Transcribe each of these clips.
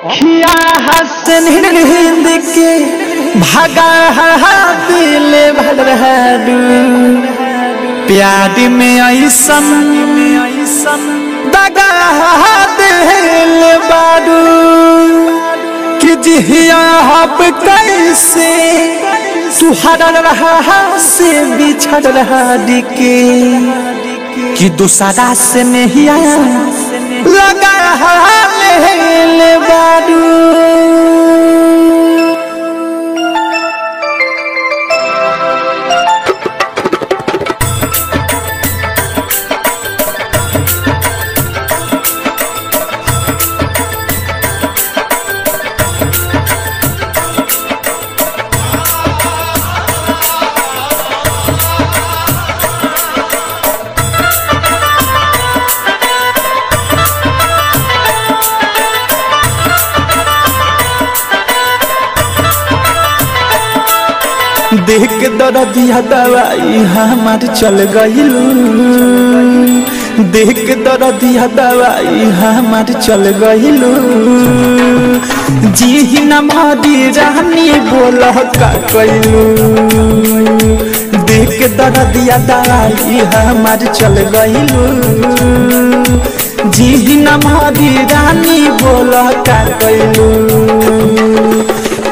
अखिया हसन हिंद के भगा दिल भरहरू प्यार में ऐसन दगा दिल बारू कि जिहिया हब कैसे तुहरा रहा से बिछड़ रहा के कि दूसरा से नहीं आया लगा ले बारू। देख के दर्दिया दवाई हमार चल गइलू, देख के दर्दिया दवाई हमार चल गइलू। जी न मारी रानी बोल का कइलू, देख के दर्दिया दवाई हमार चल गइलू। जी न मारी रानी बोल का कइलू,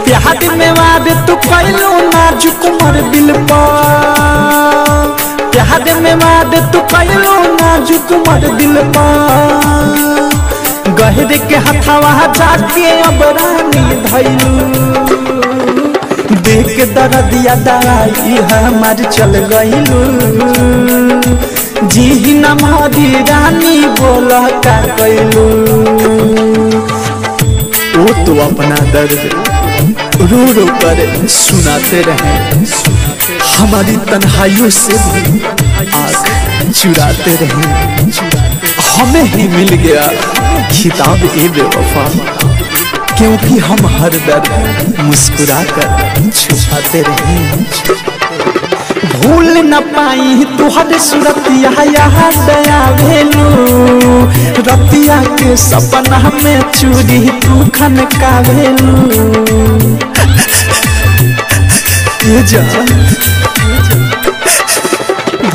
प्यार में वाद तू कैलू नाजुक मर दिल पर, प्यार में वाद तू कैलू नाजुक मर दिल पर। गहरे के हथवा जाके अब रानी धैलू, देख के दर्दिया दवाई हमार चल गइलू। जी न मारी रानी बोल का कैलू। वो तो अपना दर्द रो रो कर सुनाते रहे, हमारी तन्हाइयों से भी आँख चुराते रहे। हमें ही मिल गया खिताब ए बेवफा, क्योंकि हम हर दर्द मुस्कुरा कर छुपाते रहे। भूल न पाई तुहर सूरतिया याद आवेलू, रतिया के सपना में चूड़ी तू खनकावेलू।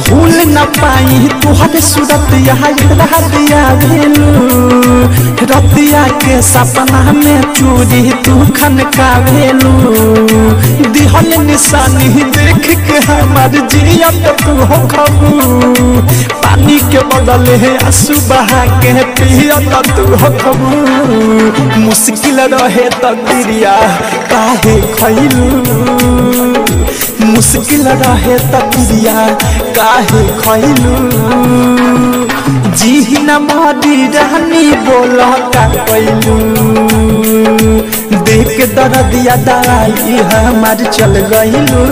भूल न पाई तुहर सूरतिया याद आवेलू, रतिया के सपना में चूड़ी तू खनकावेलू। दिहल निशानी देख के हमार जिया तू हो खबू, पानी के बदले आंसू बहा के पिया तू हो खबू। मुश्किल रहे तकदीरिया काहे खइलू, मुश्किल रहे तकदीरिया काहे खइलू। जी न मारी रानी बोल का कैलू, देख के दर्दिया दवाई हमार चल गइलू।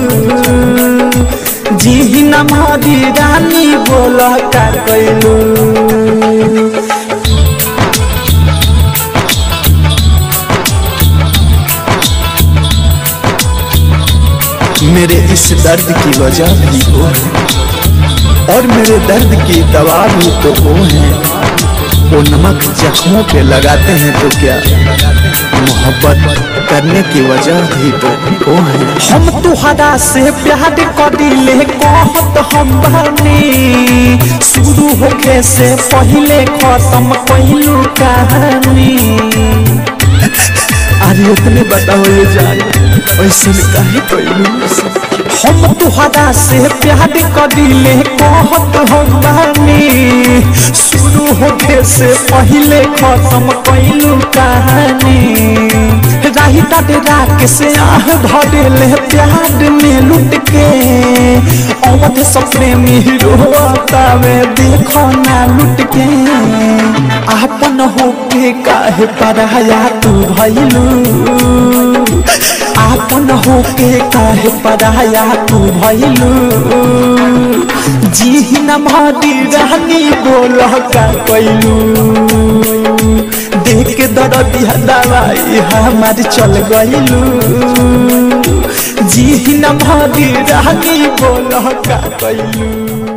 जी न मारी रानी बोल का कैलू। मेरे इस दर्द की वजह भी वो है और मेरे दर्द की दवा भी तो वो है। वो नमक जख्मों पे लगाते हैं तो क्या मोहब्बत करने की वजह भी तो वो है। हम तुहरा से प्यार करिले कहत हम बानी, शुरू होखे से पहले खत्म कइलू कहानी। अरे उतने बताओ ये जान ऐसे काहे कइलू। हम तुहरा से प्यार करिले कहत हम बानी, शुरू होखे से पहले खत्म कइलू कहानी। राही रात से आह भरेले प्यार में लुट के, अवध सब प्रेमी रोतावे देखो ना लुट के। आपन होके काहे पराया तू भइलू, आपन होके काहे पराया तू भइलू। जी न मारी रानी बोल का कैलू, देख के दर्दिया दवाई हमार चल गइलू। जी न मारी रानी बोल का कैलू।